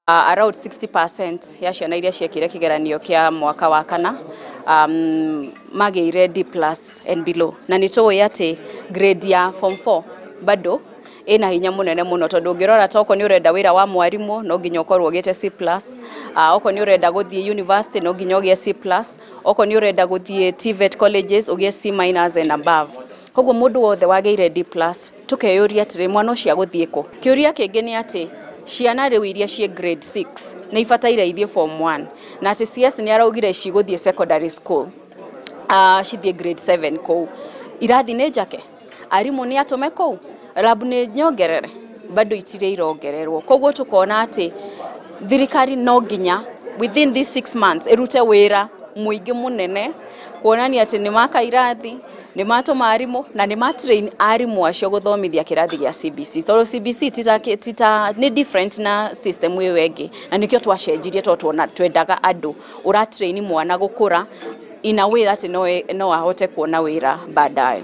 Around 60% ya ciana iria ciekire kĩgeranio kĩa mwaka wa kana magĩire D plus and below, na nĩ tũĩ atĩ grade ya form 4 bado ĩna hinya mũnene mũno, tondũ ũngĩrora ta okorwo nĩ ũrenda wĩra wa mwarimũ, no nginya ũkorwo ũgĩte C plus, okorwo nĩ ũrenda gũthiĩ university, no nginya ũgĩe C plus, okorwo nĩ ũrenda gũthiĩ TVET colleges, ũgĩe C minus and above. Koguo mũndũ wothe wagĩire D plus, tũkeyũria atĩrĩ, mwana ũcio agũthiĩ kũ? Kĩũria kĩngĩ nĩ atĩ ciana rĩu iria ciĩ grade 6 nĩ ibataire ithiĩ form 1, na atĩ CS nĩ araugire cigũthiĩ secondary school, cithiĩ grade 7. Kũu irathi nĩ njake, arimũ nĩ atũme kũu, lab nĩ nyongerere, bado itirĩ irongererwo. Koguo tũkona atĩ thirikari no nginya within these 6 months ĩrute wĩra mũingĩ mũnene kuonania atĩ nĩ maka irathi, nĩ matũma arimũ, na nĩ matrain arimũ acio gũthomithia kĩrathi gĩa CBC, tondũ CBC tita nĩ different na system ĩyo ĩngĩ, na nĩkĩo twacenjirie, tondũ tuona twendaga andũ ũratrain mwana gũkũra in a way that no ahote kuona wĩra baadaye.